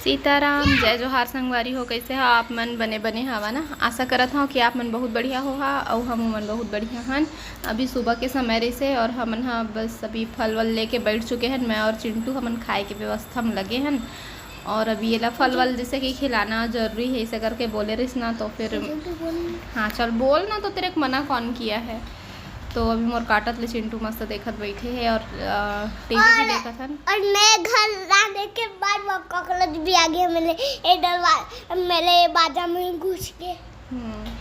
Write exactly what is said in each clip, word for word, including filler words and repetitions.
सीताराम, जय जोहार संगवारी हो, कइसे हो आप मन? बने बने हवा ना? आशा करत हव कि आप मन बहुत बढ़िया होहा अउ हमू मन बहुत बढ़िया हन। अभी सुबह के समय रहिसे और हमन ह बस अभी फल वल लेके बैठ चुके हन। मैं और चिंटू हमन खाए के व्यवस्था में लगे हन और अभी एला फल वल जैसे कि खिलाना जरूरी है, ऐसे करके बोले रहिस ना, तो फिर हाँ चल बोल ना, तो तेरे को मना कौन किया है? तो अभी मोर काटत ले चिंटू मस्त देखत बैठे है और टीवी भी और देखत हन। और मैं घर लाने के बाद वो कॉकरोच भी आ गया मेरे, ए दरवाजा, मेरे बाजा में घुस के। हम्म,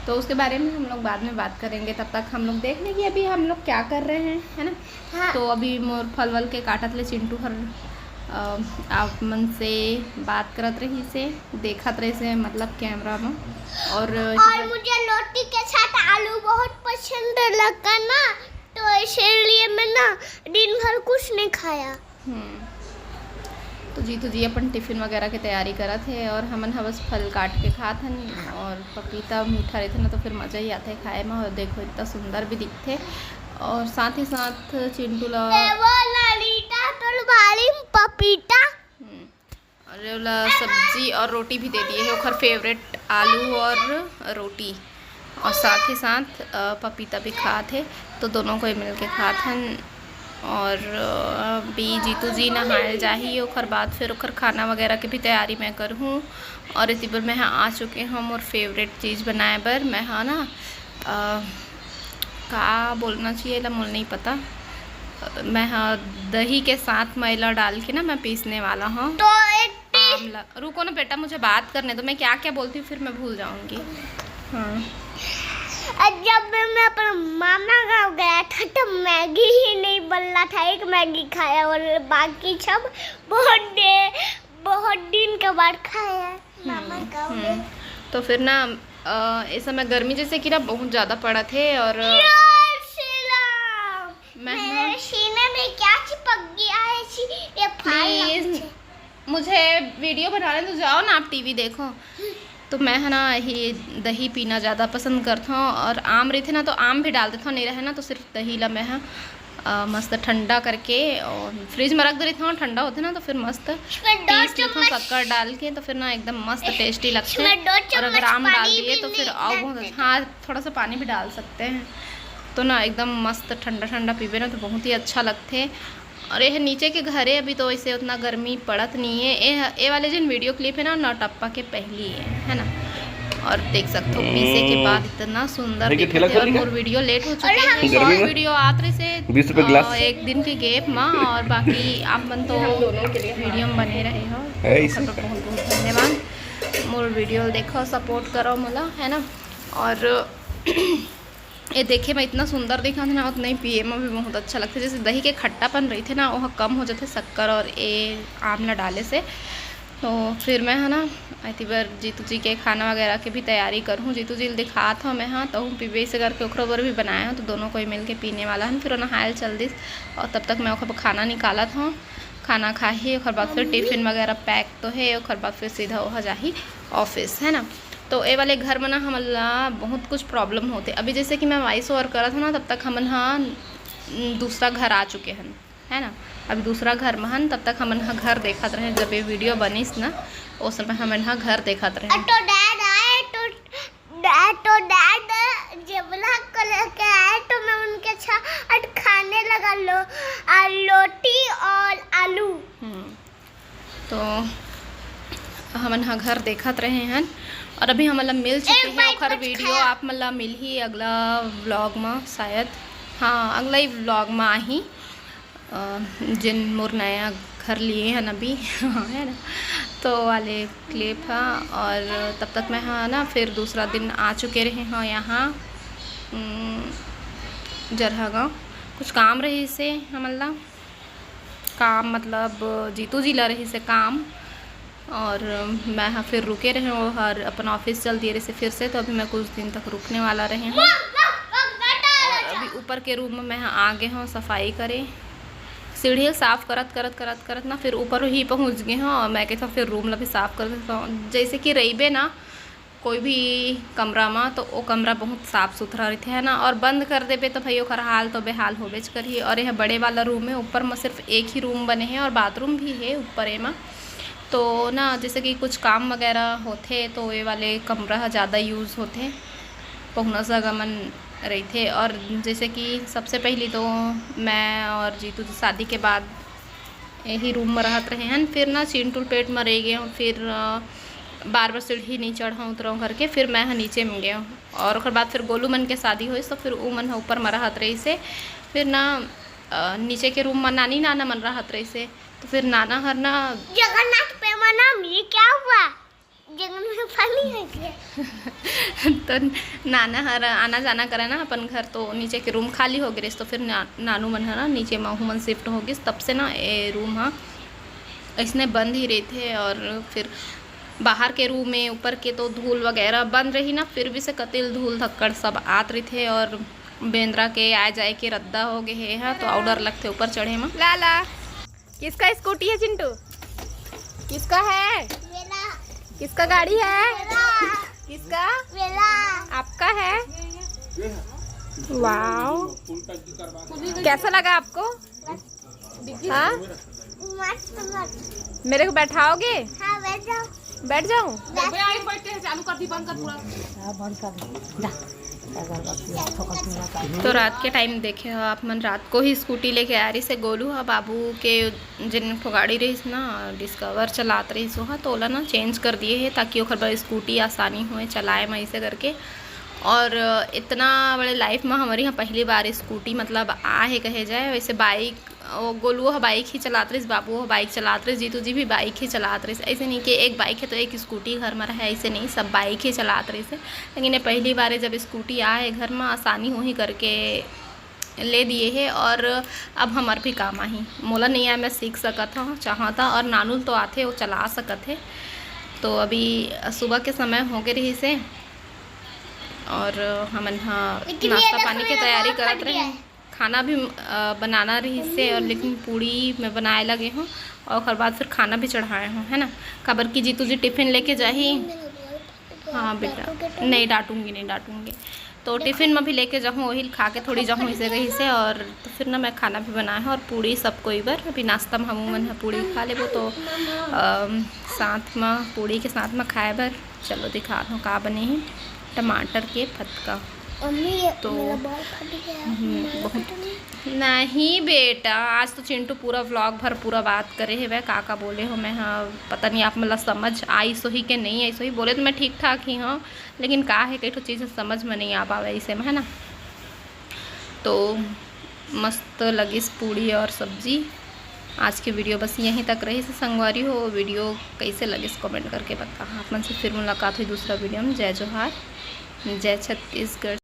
तो उसके बारे में हम लोग बाद में बात करेंगे। तब तक हम लोग देख लें कि अभी हम लोग क्या कर रहे हैं, है ना? हाँ। तो अभी मोर फल वल के काटत ले चिंटू हर अ, आप मन से बात करत रहिसे, देखत रहिसे, मतलब कैमरा में। और और मुझे रोटी के साथ आलू बहुत पसंद लगा ना, तो इसीलिए मैं ना दिन भर कुछ नहीं खाया। हम्म। तो जीतू जी अपन टिफिन वगैरह के तैयारी करत हे और हमन ह बस फल काट के खात हन। और पपीता मीठा रहिथे ना, तो फिर मज़ा ही आथे खाए में। और देखो, इतना सुंदर भी दिखथे और साथ ही साथ चिंटू ला ए वो ललिता, तोर बाड़ी में पपीता। हम्म। और ओला सब्जी और रोटी भी दे दिए है, ओकर फेवरेट आलू और रोटी, और साथ ही साथ अ, पपीता भी खात हे। तो दोनों कोई मिल के खात हन। और अ, अभी जीतू जी नहाए जाही, ओकर बाद फिर ओकर खाना वगैरह के भी तैयारी मैं करहूँ। और इसी बर मैं ह आ चुके हूँ मोर फेवरेट चीज़ बनाए बर। मैं ह ना अ, का बोलना चाहिए ला, मोला नहीं पता। मैं ह दही के साथ मैला डाल के ना मैं पीसने वाला हूँ। तो एक आमला, रुको ना बेटा, मुझे बात करने दो, मैं क्या क्या बोलती हूँ फिर मैं भूल जाऊँगी। हाँ। और जब मैं अपने मामा गाँव गया था तो मैगी ही नहीं बन रहा था, एक मैगी खाया और बाकी सब बहुत दे बहुत दिन के बाद खाया है मामा हम्म, गाँव हम्म। में। तो फिर ना अ, इस समय गर्मी जैसे कि ना बहुत ज़्यादा पड़त हे और यार, शीला, मैं मेरे ना सीने में क्या चिपक गया है? सी-, ये फाल लग प्लीज, गए। मुझे वीडियो बनाने तो जाओ ना, आप टीवी देखो। तो मैं है ना, ये दही पीना ज़्यादा पसंद करता हूँ और आम रहिथे ना, तो आम भी डाल देता हूँ, नहीं रहे ना, तो सिर्फ दही ला मैं ह, अ, मस्त ठंडा करके और फ्रिज में रख दे रहिथे, ठंडा होथे ना, तो फिर मस्त इसमें दो पीस लेथों चम्मच शक्कर डाल के, तो फिर ना एकदम मस्त टेस्टी लगथे। इसमें दो और अगर चम्मच आम डाल पानी दिए भी तो फिर नहीं और बहुत डालते। अच्छा। हाँ, थोड़ा सा पानी भी डाल सकते हैं, तो ना एकदम मस्त ठंडा ठंडा पीबे ना, तो बहुत ही अच्छा लगथे। और ये नीचे के घर है, अभी तो ऐसे उतना गर्मी पड़त नहीं है। ये, ये वाले जिन वीडियो क्लिप है ना, नौटप्पा के पहली है, है ना? और देख सकते हो, पीसे के बाद इतना सुंदर देखिए, दिखत ठेला है। और खोलेगा। मोर वीडियो लेट हो चुके अरे, हैं, हम शॉर्ट वीडियो आत रहे से, बीस रुपए अ, गिलास। एक दिन के गैप में, और बाकी आप मन तो वीडियो में बने रहे हो, है, इसे ओकर बर बहुत बहुत धन्यवाद। मोर वीडियो देखो, सपोर्ट करो मोला, है ना? और ये देखे में इतना सुंदर दिखत हे ना, उतना ही पिए में भी बहुत अच्छा लगथे। जैसे दही के खट्टापन रहिथे ना, वो कम हो जाथे शक्कर और ये आम ला डाले से। तो फिर मैं है ना, एती बर जीतू जी के खाना वगैरह के भी तैयारी करहूँ। जीतू जी ल दिखात हूँ मैं, हाँ, तहूँ पीबे से करके ओकरो बर भी बनाए हूँ। तो दोनों कोई मिल के पीने वाला हन। फिर वो नहाए ल चल दिस और तब तक मैं ओकर खाना निकालत हूँ। खाना खाही, ओकर बाद फिर टिफिन वगैरह पैक तो है, ओकर बाद फिर सीधा ओहा जाही ऑफिस, है ना। तो ए वाले घर में ना हमन ला बहुत कुछ प्रॉब्लम होथे। अभी जैसे कि मैं वॉइस ओवर करत हूँ ना, तब तक हमन हा, न, दूसरा घर आ चुके हन, है ना। अभी दूसरा घर में हन, तब तक हमन हा घर देखत रहे। जब ये वीडियो बनिस ना, ओ समय हमन हा घर देखत रहे। तो डैड आए तो, डैड तो डैड जेबला को लेके आए तो मैं उनके साथ खाने लगा लो, आ, रोटी और आलू। हम्म। तो हमन ह घर देखत रहे हन और अभी हमन ला मिल चुके एक हैं। बाइट ओखर मत वीडियो खाया। आप मन ला मिलही अगला व्लॉग म शायद। हाँ, अगला ही व्लॉग म आही, अ, जिन मोर नया घर लिए हन अभी, है ना, तो वाले क्लिप ह। और तब तक मैं ह ना फिर दूसरा दिन आ चुके रहे हव यहाँ, उम, जरहा गाँव। कुछ काम रहिसे हमन ला, काम मतलब जीतू जी ला रहिसे काम, और मैं ह फिर रुके रहे हूँ, वो हर अपन ऑफिस चल दिए रहिसे फिर से, तो अभी मैं कुछ दिन तक रुकने वाला रहे हूँ। और अभी ऊपर के रूम में मैं ह आ गए हूँ सफाई करे, सीढ़ी साफ करत करत करत करत ना फिर ऊपर ही पहुँच गए हूँ, और मैं कहता हूँ फिर रूम ला भी साफ कर देता हूँ। जैसे कि रहिबे ना कोई भी कमरा मा, तो ओ कमरा बहुत साफ सुथरा रहिथे, है ना, और बंद कर देबे, तो भाई ओकर हाल तो बेहाल होबेच करही। और यह बड़े वाला रूम है, ऊपर में सिर्फ एक ही रूम बने हैं और बाथरूम भी है ऊपर एमा, तो ना, जैसे कि कुछ काम वगैरह होथे, तो ये वाले कमरा ह ज़्यादा use होथे, पहुना सगा मन रहिथे। और जैसे कि सबसे पहली तो मैं और जीतू जी शादी के बाद यही रूम में रहत रहे हन। फिर ना चिंटू ल पेट में रह गए हूँ, फिर अ, बार बार सीढ़ी नहीं चढ़ा उतरा करके फिर मैं ह नीचे में गए हूँ। और ओकर बाद फिर गोलू मन के शादी होइस, तो फिर उ मन ह ऊपर में रहत रहिसे। फिर ना अ, नीचे के रूम में नानी नाना मन रहत रहिसे, तो फिर नाना हर ना जगन्नाथ प्रेमानंद, ये क्या हुआ? जगन्नाथ पानी है क्या? तो नाना हर आना जाना करे ना अपन घर, तो नीचे के रूम खाली हो गए, तो फिर ना, नानू मन ह ना नीचे महू मन शिफ्ट हो गइस। तब से ना ये रूम ह इसने बंद ही रहिथे। और फिर बाहर के रूम में, ऊपर के तो धूल वगैरह बंद रही ना, फिर भी से कतिल धूल धक्कड़ सब आत रहिथे। और बेंदरा के आए जाए के रद्दा हो गए हे, हाँ, तो अउ डर लगथे ऊपर चढ़े में। लाला, किसका स्कूटी है चिंटू? किसका है? मेरा। किसका गाड़ी है? मेरा। किसका? मेरा। आपका है? वाओ, कैसा लगा आपको? हाँ, मस्त, मस्त। मेरे को बैठाओगे? हाँ, बैठ जाओ। बैठ जाऊं? बैठ। चालू कर दी, बंद कर पूरा। तो रात के टाइम देखे हो आप मन, रात को ही स्कूटी लेके आ रहिसे गोलू ह। बाबू के जिन ठो गाड़ी रहिस ना, डिस्कवर चलात रहिस, ओहा तो ओला ना चेंज कर दिए हे, ताकि ओकर बर स्कूटी आसानी होए चलाए में, ऐसे करके। और इतना बड़े लाइफ में हमारे यहाँ पहली बार स्कूटी मतलब आ है कहे जाए। वैसे बाइक, वो गोलुओ ह बाइक ही चलात रहिस, बाबू ह बाइक चलात रहिस, जीतू जी भी बाइक ही चलात रहिस। ऐसे नहीं कि एक बाइक है तो एक स्कूटी घर में रहे, ऐसे नहीं, सब बाइक ही चलात रहिस। लेकिन ये पहली बार है जब स्कूटी आए घर में, आसानी होही करके ले दिए है। और अब हमार भी काम आही, मोला नहीं आए, मैं सीख सकत हूँ, चाहता। और नानू ल तो आथे, वो चला सकत है। तो अभी सुबह के समय हो गए रहिसे, और हमन ह लेकिन ये नाश्ता देखो, पानी के मेरा तैयारी बहुत करत फट गया रहे। है। खाना भी अ, बनाना रहिसे, और लेकिन पूड़ी मैं बनाए लगे हूँ, और ओकर बाद फिर खाना भी चढ़ाए हूँ, है ना, काबर कि जीतू जी टिफिन लेके जाही। हाँ बेटा, नहीं डांटूंगी, नहीं डांटूंगी। तो टिफिन में भी लेके जाहूँ, वही खा के थोड़ी जाहूँ, इसे कहीं से। और तो फिर ना मैं खाना भी बनाए हूँ और पूड़ी सब कोई बर। अभी नाश्ता में हमू मन ह पूड़ी खा लेबो, तो अम, साथ में पूड़ी के साथ में खाए बर चलो दिखात हूँ का बने हे, टमाटर के फतका। मम्मी, ये तो मेरा बाल फट गया। हम्म, माला बहुत कटनी। नहीं बेटा, आज तो चिंटू पूरा व्लॉग भर पूरा बात करे हेवय, का का बोले हो मैं, हाँ, पता नहीं आप मन ला समझ आइस होही के नहीं आइस होही। बोले तो मैं ठीक ठाक ही हूँ, लेकिन का है, कई ठो चीज़ समझ में नहीं आ पावे इसे में, है ना। तो मस्त लगिस पूड़ी और सब्जी। आज के वीडियो बस यहीं तक रहिस संगवारी हो। वीडियो कैसे लगिस कमेंट करके बता। आप मन से फिर मुलाकात हुई दूसरा वीडियो में। जय जोहार, जय छत्तीसगढ़।